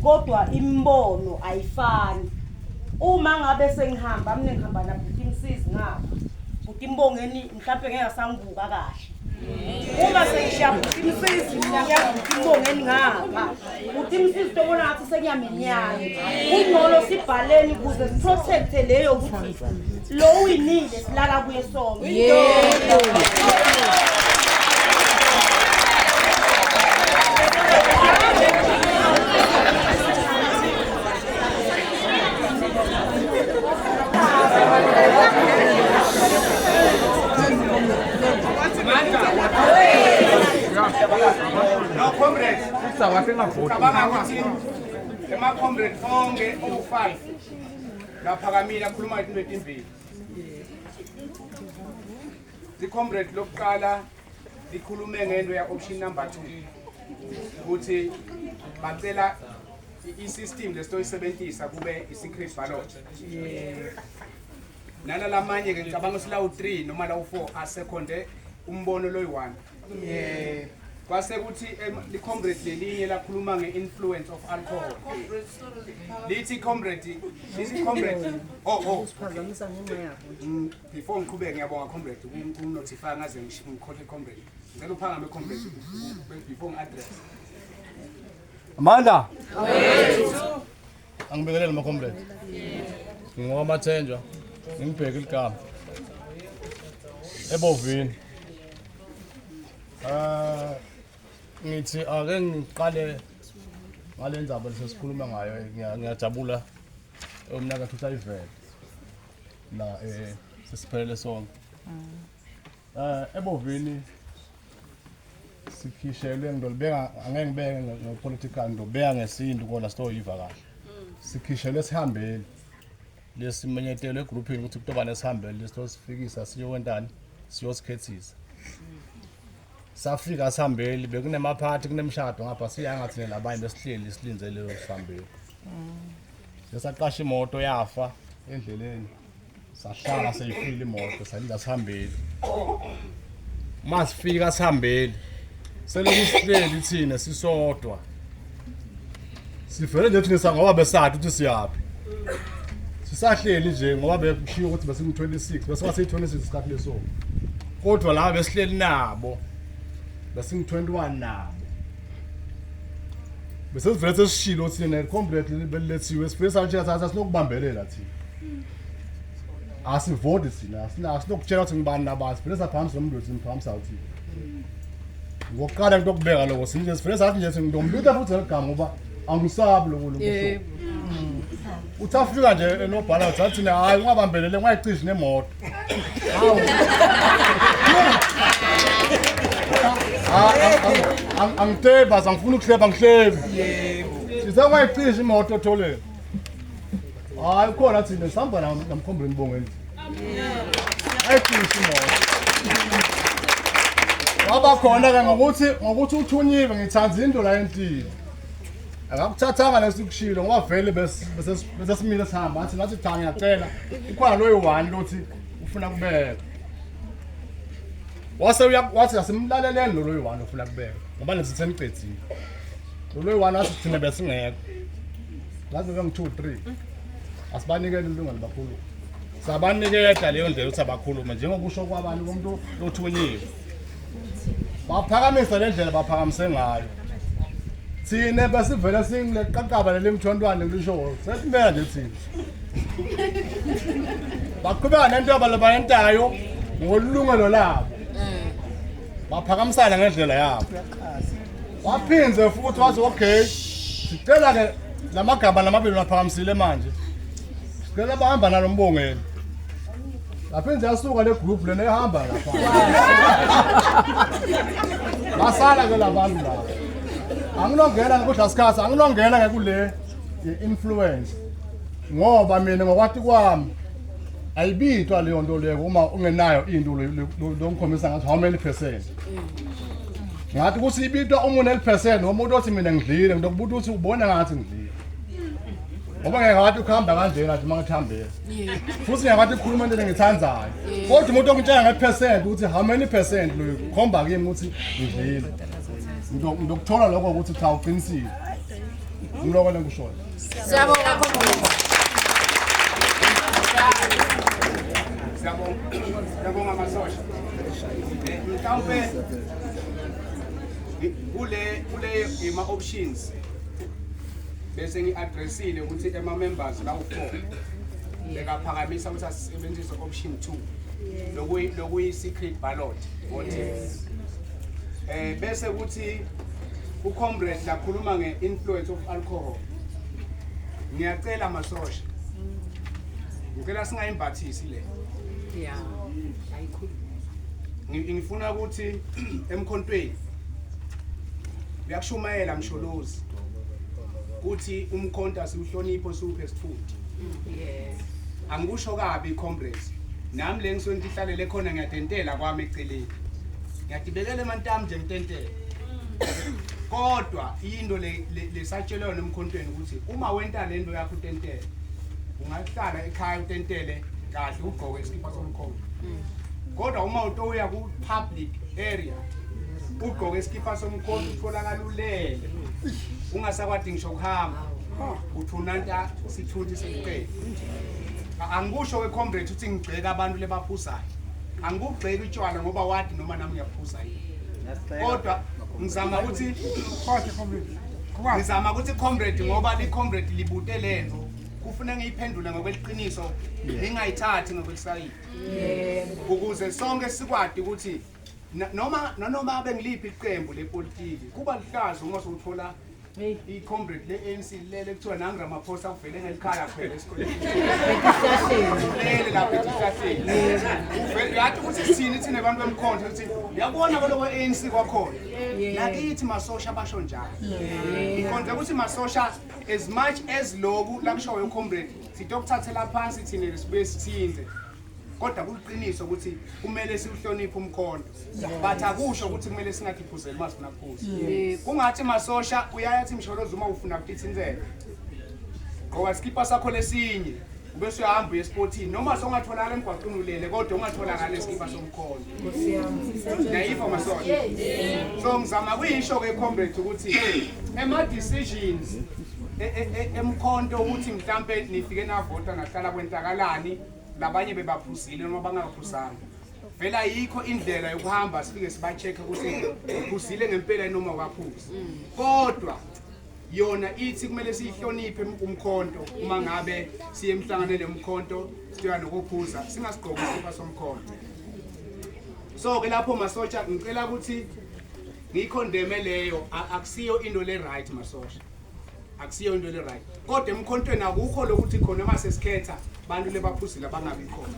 Kodwa imibono ayifani. Uma ngabe sengihamba mina ngihamba nabhuti Msizi ngapha. Bhuti Mbongeni mhlampe ngeke asangibuka kahle. Uma sengishiya bhuti Msizi mina ngiyabhuti Mbongeni ngapha. Bhuti Msizi tobona ngathi sengiyamenyana. Kungcono sibhaleni ukuze siprotecte leyo ukuthi lo winile silala kuye sonke. Yebo. No comrades. Cabanga ukuthi ema-comrade onke owu-5 laphakamile akhuluma izinto etimbili. I-comrade lokuqala likhulume ngento ya option number 2 ukuthi bacela i-system lesitoyisebenzisa kube i-secret ballot. Nalalamanye ke ngicabanga ukuthi lawu 3 noma lawu 4 asekhonde umbono loyi-1. Yeah. Kwase kuthi li-comrade lelinye lakhuluma nge-influence of alcohol. Lithi comrade, lithi comrade. Oh. Before ngiqhubeke ngiyabonga comrade uku-notify ngaze ngikhohle comrade. Ngicela uphakame comrade before ngi-address. Amandla. Angibingelele ma comrade. NgingowamaThenjwa. Ngingibheke igama. Ebovini. Ngithi ake ngiqale ngale ndzaba lesesikhuluma ngayo, ngiyajabula umnakathu uthi ayivele la sesiphelele sonke. Ebovini sikhishelwe, ngidolibeka angeke ngibeke ngepolitical, ngidobeka ngesintu kona sitoyiva kahle. Sikhishelwe sihambeli lesimenyetelwe egroupini ukuthi kutoba nesihambeli lesitosifikisa siyokwentani, siyosikhethisa. Safika sihambeli, bekunemaphathi kunemishado ngapha, siya ngathi nelabanye besihleli silinze leyo sihambeli. Sesaqasha imoto yafa endleleni, sahlala seyifile imoto, salinda sihambeli. Masifika sihambeli selokhu sihleli thina sisodwa, sivele nje thina ngoba besathi ukuthi siyaphi, sisahleli nje ngoba bekushiwo ukuthi besingu-26, bese kwasiyi-26 isikhathi leso, kodwa laba besihleli nabo besingu-21 nabo bese sivele sesishilo thina comrade belilethiwe, sifike satshela sathi asinokubambelela thina, asivoti thina, asinokutshela ukuthi ngibani nabani, sivele saphakamisa umuntu wethu simphakamisayo thina. Ngokuqala into okubeka lokho sinje sivele sathi nje ngizombita futhi leligama ngoba angisabi lokho lokho. Uthi afika nje enobhala uthi athi hayi ungabambelele ungayicishi nemoto. Angiteba angifuni ukuhleba ngihlebi. Yebo. Size ungayicisha imoto otholeni. Hayi khona thina sihamba namkhombeni Mbongeni. Ayicisha imoto. Waba khona ke ngokuthi uthunyiwe, ngithanda into la entini. Akakuthathanga lesikushilo ngoba vele bese simile sihamba, athi nathi cha ngiyacela ukhona loyo one lothi ufuna kubeka. Wase wathi asimlaleleni lo loyo one ofuna kubeka ngoba lesi senicedzile. Lo loyo one wathi thina besingekho. Ngaze ngi 2 3. Asibanikele ilungelo bakhulu. Sabaniketa leyo ndlela ukuthi abakhulume njengokusho kwabantu komuntu lothunyiwe. Baphakamisa le ndlela baphakamise ngayo. Thina besivele singileqaqaba leli mthontwane ngisho sesimela nje thina. Baqhubeka nento abalbayentayo ngolungelo labo. Baphakamisana ngendlela yabo. Waphindze futhi wathi okay, sicela ke lamagama lamabili laphakamisile manje. Sicela bahamba nalo Mbongeni. Laphindze yasuka le group lena ehamba lapha. Basala ke labantu laba. Anginongena ngikudla sikhathi, anginongena ke kule influence. Ngoba mina ngokwathi kwami ayibitwa leyo nto leyo uma ungenayo into lokukhombisa ngathi how many percent. Ngathi ukuthi ibitwa uma une percent noma umuntu othi mina ngidlile, ngizokubuta ukuthi ubona ngathi ngidlile. Ngoba ngeke ngathi ukuhamba kanjena nje uma ngithambile. Futhi ngeke ngathi ukukhuluma into engithandayo. Kodwa umuntu ongitshela ngepercent ukuthi how many percent loyo khomba kimi ukuthi ngidlile. Ngizokuthola lokho ukuthi cha uqinisile. Ngiloko lengishoyo. Siyabonga comrade. Siyabonga. Siyabonga masosha. Mhlawumbe kule ima options bese ngi-addressile ukuthi ema members lawo 4 bekaphakamisa ukuthi asisebenzise option 2 lokuyi secret ballot voting. Bese kuthi ucomrade lakhuluma nge-influence of alcohol. Ngiyacela masosha, ngicela singayimbathisi le. Ngifuna ukuthi emkhontweni uyakushumayela Msholozi kuthi umkhonto asiwuhlonipho siwuphe isithuthi. Angikusho kabi comrades, nami le ngisuke ngihlalele khona ngiyatentela kwami eceleni, ngiyadibekela emantami nje ngitentela, kodwa into lesatshelwa yona emkhontweni ukuthi uma wenta lento yakho utentele, ungahlala ekhaya utentele kahle ugqoke isikipa somkhonto, kodwa uma utoya ku public area ugqoke isikipa somkhonto utholakala ulele ungasakwadi ngisho ukuhamba, uthunanta sithuthi sekuqele. Angikusho ke comrade ukuthi ngigxeka abantu lebaphuzayo, angikugxeki utshwala ngoba wadi noma nami ngiyaphuza yini, kodwa ngizama ukuthi comrade ngoba li comrade libute lento kufuna ngiyiphendule ngokweliqiniso, ngingayithathi ngokwelisayidi, ukuze sonke sikwadi ukuthi noma bengiliphi iqembu lepolitiki kuba lihlazo uma sowuthola i-comrade le-ANC lele kuthiwa nangu Ramaphosa uvele ngelikhaya phela esikoleni lele lapha etihlahleni. Uyathi ukuthi sithini thina abantu bemkhonto ukuthi uyabona kuloko ANC kwakhona nakithi masosha basho njalo. Ngikhonze ukuthi masosha as much as loku lakushoyo comrade sitokuthathela phansi thina sibuye sithinze, kodwa kuliqiniso ukuthi kumele siwuhloniphe umkhonto, but akusho ukuthi kumele singathiphuzeli uma sifuna ukuphuza. Kungathi masosha uyayathi Msholozi uma ufuna ukutithinzela gqoka isikipa sakho lesinye ubese uyahamba uye esipotini, noma songatholakala emgwaqweni ulele, kodwa ungatholakala isikipa somkhonto. Ngiyayiva masosha. So ngizama kuyisho-ke comrade ukuthi ema-decisions emkhonto ukuthi mhlampe nifike navota nahlala kwentakalani, labanye bebaphuzile noma bangaphuzanga, vele ayikho indlela yokuhamba sifike siba-check ukuthi uphuzile ngempela noma ukaphuzi, kodwa yona ithi kumele siyihloniphe umkhonto. Uma ngabe siye emhlanganweni umkhonto siyoya nokuphuza, singasigqoki isikipa somkhonto. So ke lapho masosha ngicela ukuthi ngiyi-condemne leyo, akusiyo into le right masosha, akusiyo into le right. Kodwa emkhontweni akukho lokuthi khona uma sesikhetha bantu lebaphuzile abangabi khona,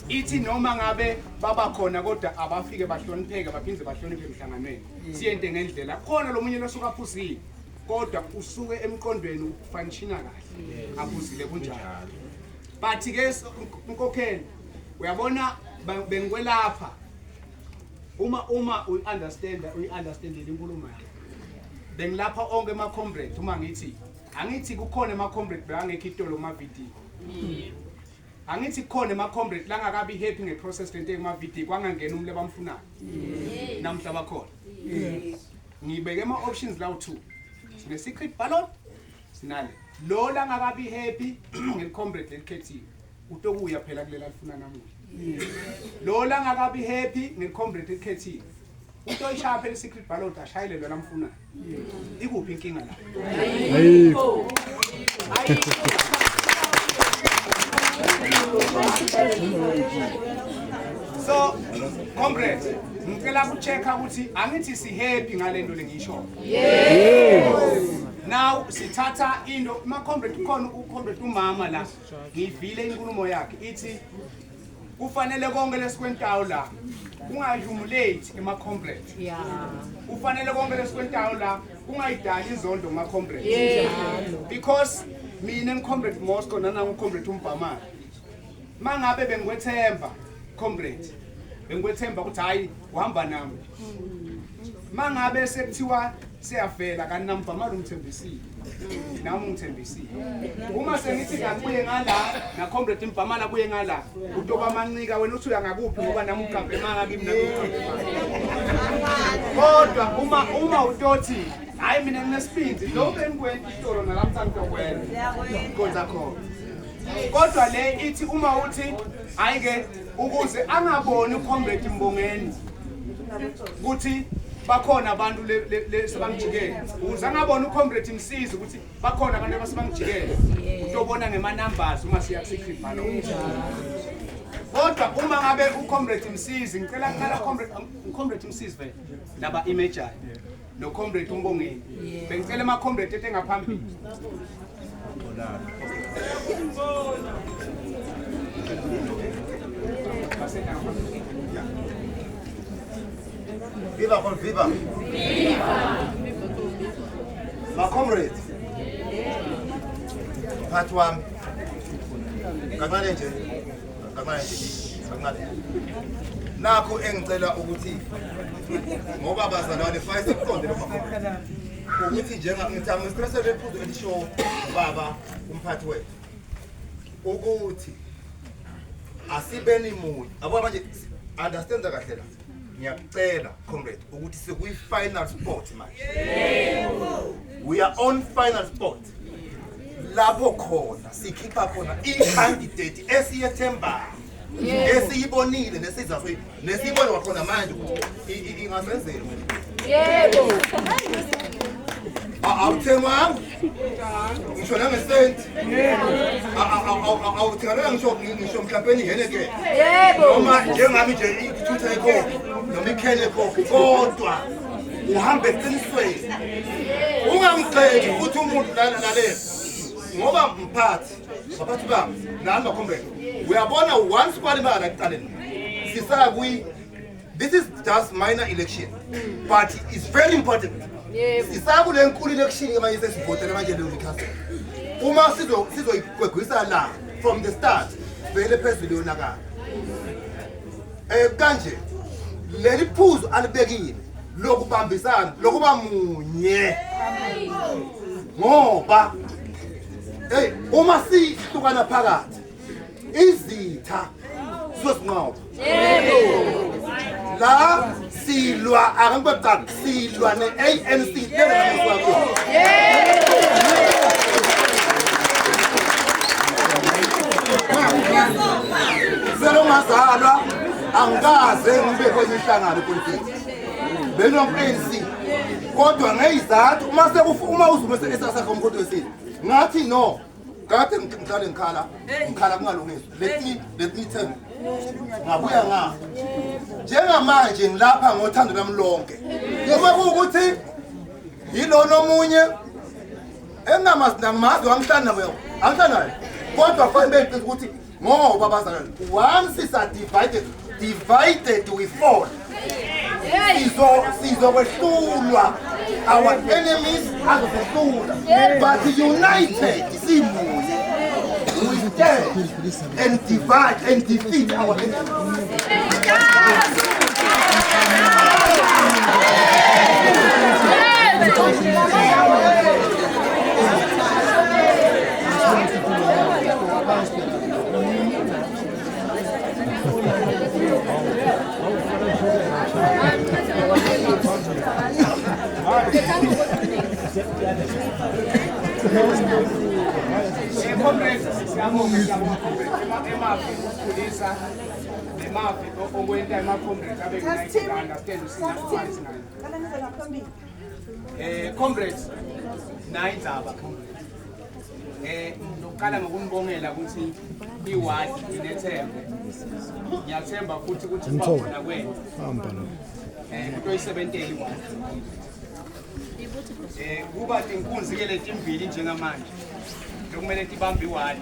ithi noma ngabe baba khona kodwa abafike bahlonipheke baphinde bahloniphe emhlanganweni, siyente ngendlela. Khona lo munye losuka aphuzile kodwa usuke emqondweni ufunctiona kahle aphuzile kunjalo. But ke nkokheli uyabona bengikwelapha uma uyi-understand uyi-understandile inkulumo yakhe, bengilapha onke ama-comrade uma ngithi angithi kukhona ama-comrade bekangekho itolo kuma-VD, angithi kukhona ama-comrade langakabi happy nge-process lento kuma-VD kwangangena umuntu abamfunayo namhla bakhona. Ngibeke ama-options lawo two, sine-secret ballot sinale lo langakabi happy ngeli-comrade lelikhethiwe utokuya phela kulela lifuna namuhla, lo langakabi happy ngeli-comrade elikhethiwe utoyishaya phela i-secret ballot ashayele lo lamfunayo. Ikuphi inkinga la? Ayikho. So comrades ngicela ku-check-a ukuthi angithi si-happy ngale nto lengiyishoyo. Now sithatha into ma-comrade, khona ucomrade umama la ngiyivile inkulumo yakhe ithi kufanele konke lesikwentayo la kungayihumulate ema-comrade, kufanele konke lesikwentayo la kungayidali inzondo kuma-comrade, because mina ngicomrade Moscow nanangu-comrade umbhamana, mangabe bengikwethemba comrade, bengikwethemba ukuthi hayi uhamba nami, mangabe sekuthiwa siyavela kanti nambhamana ungithembisile nami ungithembisile, uma sengithi ngakuye ngala na comrade Mbhamana kuye ngala utoba mancika wena uthi uyangakuphi ngoba nami uqambe manga kimi nami uqambe manga. Kodwa uma utothi Hayi mina nginesibindi lo bengikwenta isitolo nalapha ngitokwenza. Konza khona. Kodwa le ithi uma uthi hayi ke ukuze angaboni uComrade Mbongeni ukuthi bakhona abantu sebangijikele, ukuze angaboni uComrade Msizi ukuthi bakhona abantu abasebangijikele, utobona ngema-numbers uma siya ku-secret ballot. Kodwa uma ngabe uComrade Msizi, ngicela kuqala Comrade Msizi vele laba imajayo no-Comrade uMbongeni, bengicela ema-comrade ete ngaphambili. Viva con viva. Ma comrade. Mphathi wami. Kancane nje. Kancane nje. Kancane. Nakho engicela ukuthi ngoba bazalwane fanele sikuqonde lokho. Ukuthi njenga ngithi angistress lephuzu elisho baba umphathi wethu. Ukuthi asibeni munye. Abo manje understand kahle la. Ngiyakucela comrade ukuthi sekuyi final spot manje. We are on final spot. Lapho khona sikhipha khona i-candidate esiyethembayo. Esiyibonile nesizaso nesiyibona kwakhona manje ukuthi ingasenzela. Yebo. Awuthengwanga ngisho nangesenti. Awuthengalanga ngisho mhlawumbe iheneke. Yebo. Noma njengami nje ithutha ikhofi noma ikhele ikhofi kodwa uhambe eqinisweni. Ungamgxeki futhi umuntu lalela. Ngoba mphathi, baphathi bami nani makhomrade. Uyabona once kwalimala ekuqaleni. Sisaya kuyi this is just minor election but it's very important. Sisaya kule nkulu election manje sesivotela manje leyo council. Uma sizoyigwegwisa la from the start vele phezulu yonakala. Kanje leli phuzu alibekile lokubambisana lokuba munye. Ngoba hey uma sihlukana phakathi izitha sizosinqoba. Yebo. La silwa akangibaqali silwa ne-ANC lena. Yebo. Selo ngazalwa angikaze ngibe kwenye inhlangano politiki. Beno-ANC kodwa ngeyizathu uma uma uZuma esasakha umkhonto wesizwe ngathi no kade ngihlale ngikhala kungalungiswa. Let me tell you ngabuya nga njengamanje ngilapha ngothando lwami lonke. Uma kuwukuthi yilona omunye engingamazi nangimazi wangihlani naye angihlani naye kodwa kufanele beqinisile ukuthi ngoba bazalwane once is divided we fall. Sizokwehlulwa our enemies azosehlula but united simunye we stand and divide and defeat our enemies. Comrades, siyabonga siyabonga emavi ukukhulisa nemavi okwenta ema-comrades abe united understand comrades nayi indzaba comrades. Ngizoqala ngokunibongela ukuthi iward inethembe. Ngiyathemba futhi ukuthi kuba khona kwenu. Kutoyisebentela iward. Kuba tinkunzi ke letimbili njengamanje lokumele tibambe iward.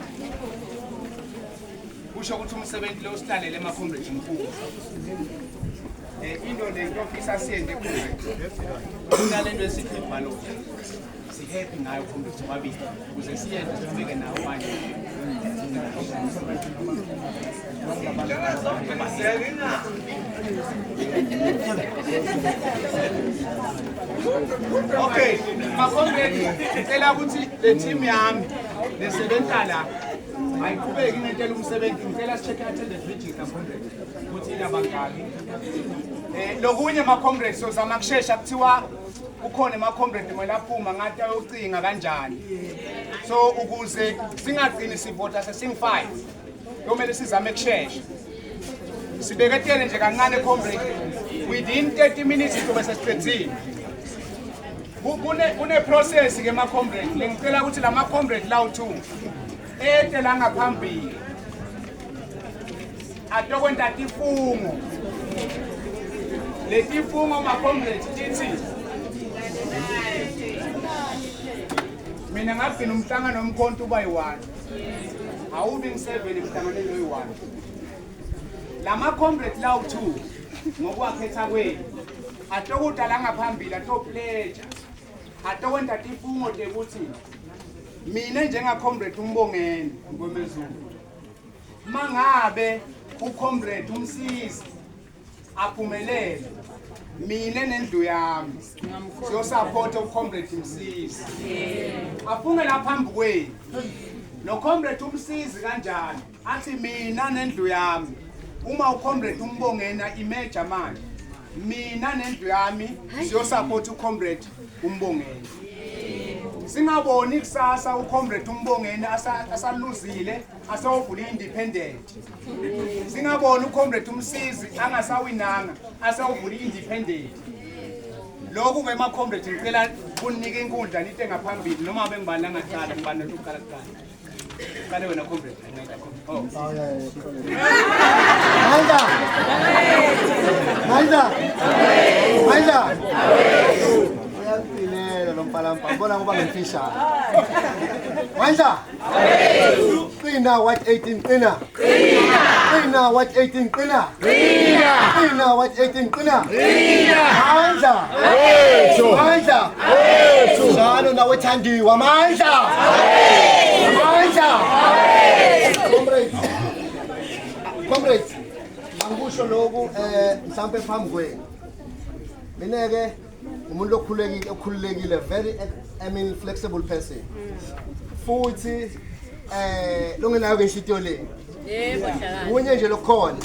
Kusho ukuthi umsebenzi lo usihlalele ema-comrades mkhulu. Into le ngiyofisa siyende comrades. Kunalento esithi ballot. Si-happy ngayo comrades babili ukuze siyende sibeke nawo manje. Okay, ma-comrades ngicela ukuthi le team yami nesebenta la ayiqhubeki ngentela umsebenzi. Ngicela si-check attendance register comrades ukuthi inabangaki. Lokunye ma-comrades sozama kushesha kuthiwa Kukhona ema-comrade kumele aphuma ngathi ayocinga kanjani. So ukuze singagcini sivota sesing-5, kuyomele sizame kushesha. Sibeketele nje kancane comrade, within 30 minutes sizobe sesiqedile. Kune process ke ma comrade, lengicela ukuthi lama comrade lawo 2 ete la ngaphambili atokwenta tifungo. Letifungo ma comrade tithi mina ngagcina umhlangano womkhonto uba yi-1, awubi ngi-7 emhlanganweni oyi-1. Lama comrade lawo 2 ngokuwakhetha kwenu atokuda la ngaphambili atopledge atokwenta tifungo tekuthi mina njenga-comrade uMbongeni Mngomezulu, mangabe ucomrade uMsizi aphumelele, mina nendlu yami siyosapota ucomrade Msizi. Afunge la phambi kwenu no comrade uMsizi kanjalo, athi mina nendlu yami uma ucomrade uMbongeni imeja manje, mina nendlu yami siyosapota ucomrade uMbongeni. Singaboni kusasa ucomrade uMbongeni asaluzile asewuvula independent. Singaboni ucomrade uMsizi angasawinanga asewuvula independent. Lokhu ke ma comrade ngicela kunike inkundla nite ngaphambili noma bengibani langaqala ngibani lokuqala kuqala. Qale wena comrade. Oh. Mandla! Mandla! Mandla! Uyaqilela lo mpalampa, bona ngoba ngimfishane. Mandla! Qina what 18 qina. Qina! Qina what 18 qina. Qina! Qina what 18 qina. Qina! Mandla! Mandla! Njalo nawe thandiwa Mandla! Mandla! Comrades. Comrades, angikusho lokhu mhlambe phambi kwenu. Mina ke umuntu okhululekile, very I mean flexible person. Futhi longenayo ke inhlitiyo le. Yebo hlakani. Kunye nje lokukhona.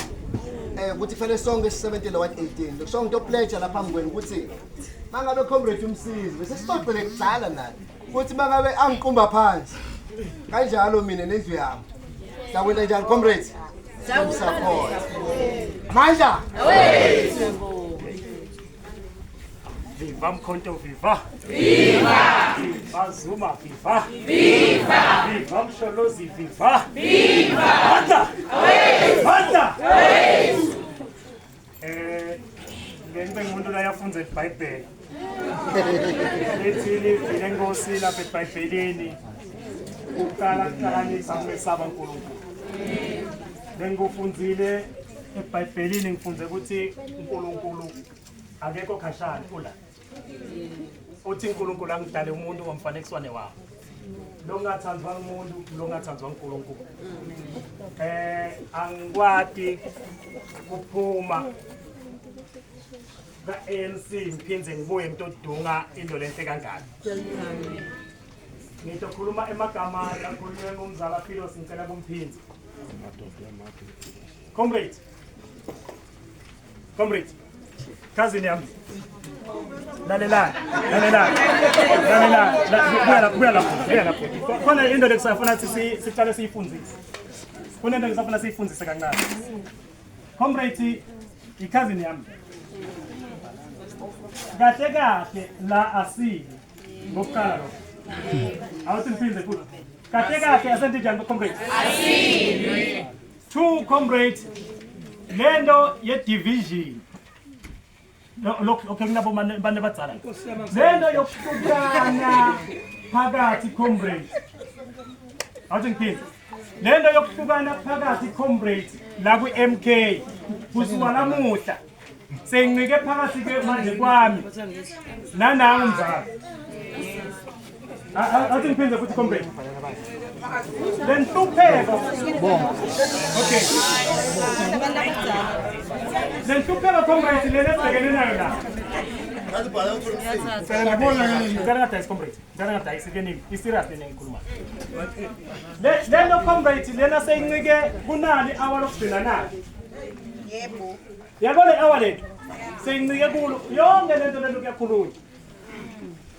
Ukuthi kufanele sonke sisebenzele what 18. Lokusho ngito pledge lapha phambi kwenu ukuthi mangabe comrade uMsizi bese sixoxele kuqala naye. Futhi mangabe angiqumba phansi. Kanjalo mina nendlu yami. Siyakwenta njani comrades? Support. Mandla. Viva Mkhonto, viva! Viva! Viva Zuma, viva! Viva! Viva Msholozi, viva! Viva! Mandla! Mandla! Ngibe ngumuntu la yafunza iBhayibheli. Lithi livile inkosi lapha eBhayibhelini uqala kuhlakanisa ukwesaba uNkulunkulu. Bengikufunzile eBhayibhelini, ngifunze ukuthi uNkulunkulu akekho khashana ula. Uthi uNkulunkulu angidale umuntu ngomfanekiswane wami. Lo ngathandwa umuntu, lo ngathandwa uNkulunkulu. Angikwati kuphuma ka-ANC ngiphinde ngibuye ngitodunga into lenhle kangaka. Ngitokhuluma emagama lakhulunywe ngumzala Philos, ngicela kumphindze. Comrade. Comrade. Cousin yami. Lalelani, lalelani. Lalelani. Buya lapho, buya lapho. Khona into lekusafuna siqale siyifundzise. Kunento engisafuna siyifundzise kancane. Comrade, i-cousin yami. Kahle kahle la asile. Ngokuqala lokho. Awuthi ngiphinde futhi. Kahle kahle asente njani comrade? Asile. Two comrade, lento ye division. Lokho okay kunabo bane badzala. Lento yokuhlukana phakathi comrade. Awuthi ngiphinde. Lento yokuhlukana phakathi comrade la ku MK kusuka namuhla sengincike phakathi ke manje kwami nanangu mzala. Awuthi ngiphinde futhi comrade. Lenhlupheko. Okay. Lenhlupheko comrade lena sibhekene nayo la. Ngicela ngadayisi comrade. Ngicela ngadayisi ke nini? I-serious lena engikhuluma. Lento comrade lena seyincike kunali hour lokugcina na? Yebo. Yabo le hour lethu. Seyincike kulo yonke lento lento kuyakhulunywa.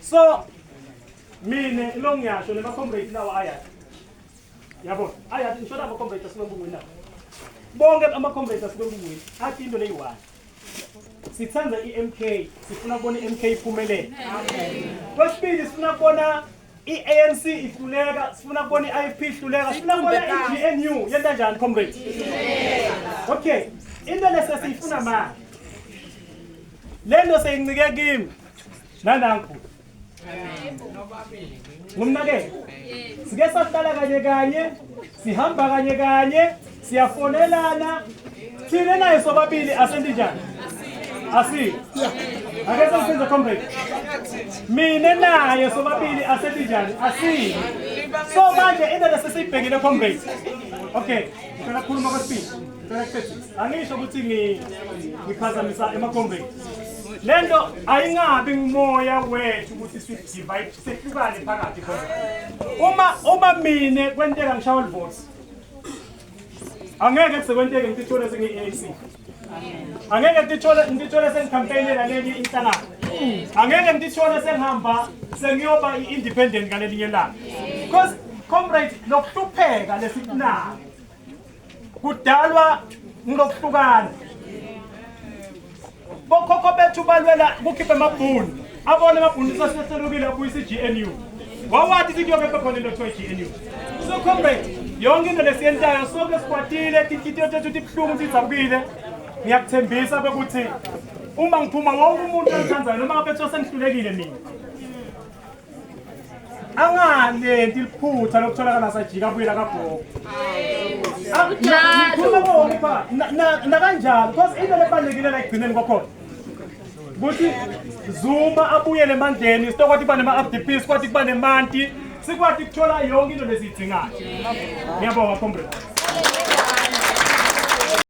So mina lo ngiyasho nema comrades lawa ayathi. Yabo, ayathi ngisho lama comrades asebembungwini nawo. Bonke ama comrades asebembungwini athi into leyi-one. Sithanda i-MK, sifuna kubona i-MK iphumelele. Kwesibili sifuna kubona i-ANC ihluleka, sifuna kubona i-IFP ihluleka, sifuna kubona i-GNU yenta njani comrades? Okay, into lesesiyifuna manje. Lento seyincike kimi. Nanangu. Ngumnakeke. Sike sahlala kanye kanye, sihamba kanye kanye, siyafonelana. Thina naye sobabili asendi njani? Asi. Ake senze comrade. Mina naye sobabili asendi njani? Asi. So manje into lesesiyibhekile comrade. Okay, ngicela ukukhuluma kwesibili. Ngicela kuthethisa. Angisho ukuthi ngiphazamisa ema comrade. Lento ayingabi ngumoya wethu ukuthi si-divide sehlukane phakathi khona. Uma mina kwenteka ngishawa livote. Angeke kusekwenteke ngithole sengiyi-ANC. Angeke ngithole sengicampaignela lenye inhlangano. Angeke ngithole sengihamba sengiyoba i-independent ngalelinye ilanga. Because comrade lokuhlupheka lesikunako kudalwa ngokuhlukana. Bokhokho bethu balwela kukhipha amabhunu. Abona amabhunu sasehlelukile abuyisa i-GNU. Wawathi sithi kuyobe khona into ekuthiwa i-GNU. So comrade, yonke into lesiyenzayo sonke sikwatile, tinhlitiyo tethu tibuhlungu sidzabukile. Ngiyakuthembisa ukuthi uma ngiphuma wonke umuntu ongithandayo noma ngabe kuthiwa sengihlulekile mina. Angalenti liphutha lokutholakala sajika abuyela kagogo. Ngikhuluma konke pha nakanjalo because into lebalulekile la ekugcineni kwakhona. Ukuthi Zuma abuyele emandleni, sitokwathi kuba nema-RDP, sikwathi kuba nemanti, sikwathi kuthola yonke into lesiyidzingayo. Ngiyabonga comrade.